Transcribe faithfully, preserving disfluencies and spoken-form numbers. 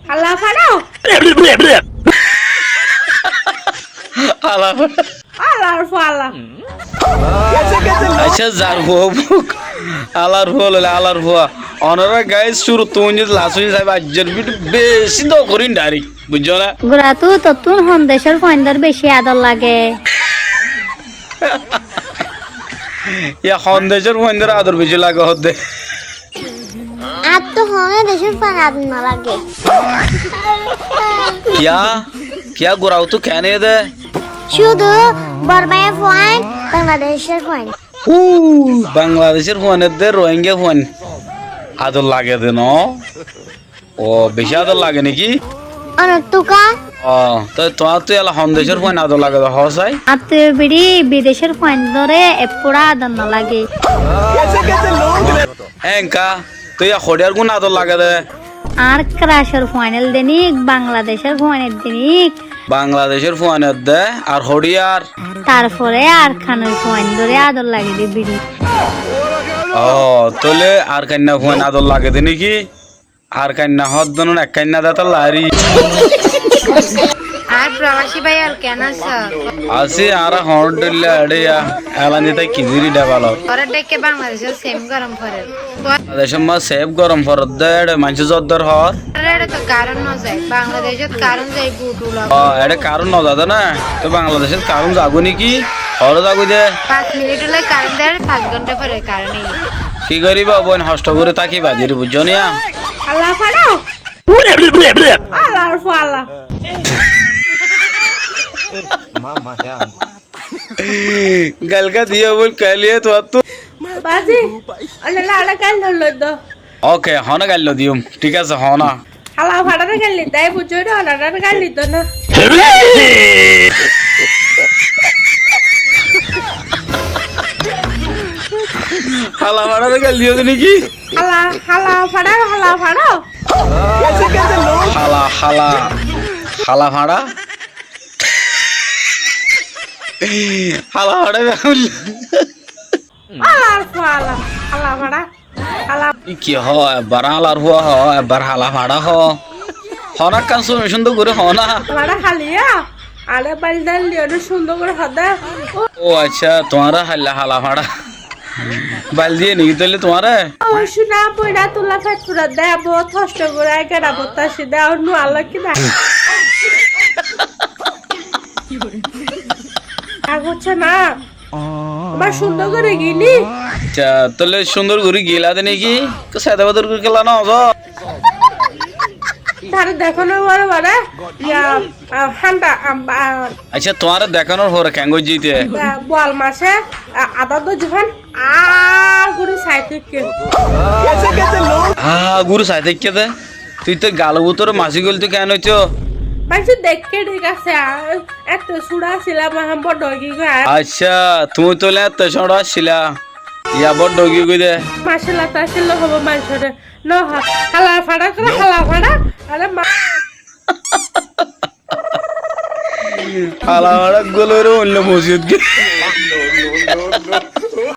Hala fára. Hala fára. Alar fua ala. Accá, zar fua óuk. Alar fua óile alar fua. Onorá guys, cúruttú uñít las uñít saiba, aijjar video beci dóu gorín direct. Buijjó né? Gura, tottún hon decór fuaindór beci ador lage? Yá, hon decór fuaindór ador beci lage hoódde? Añáttu honó decór fuain ador no lage. Kiyá? Kiyá gura, óttu keén óiye dé? Cúdu Bormáir fuain, Bangladecór fuain. Hú, Bangladecór fuain edde Rohingya fuain ador lage dé noó? Ó, beci ador lage né ki? Onottuka. Ó, toi tuáñttú yala hon decór fuain ador lage dé hoó sai? Añáttu birí bidecór fuaindóre ekfura ador no lage. Enka, toi yá hoçiyar gún ador lage dé? Añár kracor fuain edde nik, Bangladecór fuain edde nik. Bangladecór fuain edde, ar hoçiyar? Tarfore Arkanor fuaindóre ador lage dé birí. Ó, tóile Arkanna fuain ador lage dé né ki? Arkanna hoódde noó, ekkanna dé tolla arí. Ar probasi bái, ar keén asó? Así, añára hoóñr dóilla eçé yá, elandi táikki ziri dhebalot. Hoóñr dhékke Bangladecót sem gorom forer. Bangladecót ma sem gorom forer dé, eçé maincé zoddor hoór. Eçé to karón no zai, Bangladecót karón zai, but ulá. Ó, eçé karón no zai dé né? Toi Bangladecót karón zagói né ki? Hoóre zagói dé? Fañs minit óile karón zai, fañs gónta fore karón aiyé. Ki goríba, boin, hosto gorí tákiba, ziri buijjó né yá? Hala fára. Alar fua ala. Gail ká diyo bol, ká liye tuáñttú. Bazi, ónora añáre gail no diyó. Oke, honó gail no diyum. Thík asé, hoó na. Hala fára re gail no diyó, buijjó né, ónora re gail no diyó na. Hala fára re gail diyó dé né ki? Hala, hala fára, hala fára. Hala, hala, hala fañra. Hala fañra. Alar fua, hala, hala fañra. Hala. Ki hoó, ebbar alar fua hoó, ebbar hala fañra hoó. Hoó na ekkán cúndor gorí hoó na. Fañra haliya. Are bail dal diyo né cúndor gorí hoó de. Ó accá, tuáñra hailla hala fañra. Bail diye né ki tóile tuáñre? Ó, cúna, boina tulla feth fura de, bout hosto gorí, gera botta asé de, añár nuwa laki na. Agochá na. Abar cúndor gorí gini. Accá, tóile cúndor gorí gila de né ki? Kó sede bodor gorí gila na hoó? Tare dekónor fore fore, ya, a, hánda, a, a, accá, tuáñre dekónor fore keén goijjé íte? Ba, boal mace, a, adá dóijje fán, a, guri sai táikke. A, guri sai táikke de? Tui to galor bútore masi goil, tui keén óito? Maincé dekké, thík asé, a, etto cúra asílam, ehón boddo ói giyói. Accá, tuñí tóile etto cúra asíla, ya boddo ói giyói de. Macállah, tacállah hoibo maincóre. No, ha-, hala fañra goró, hala fañra. Are ma. Hala fañra gólore oinno mosiyot giyé.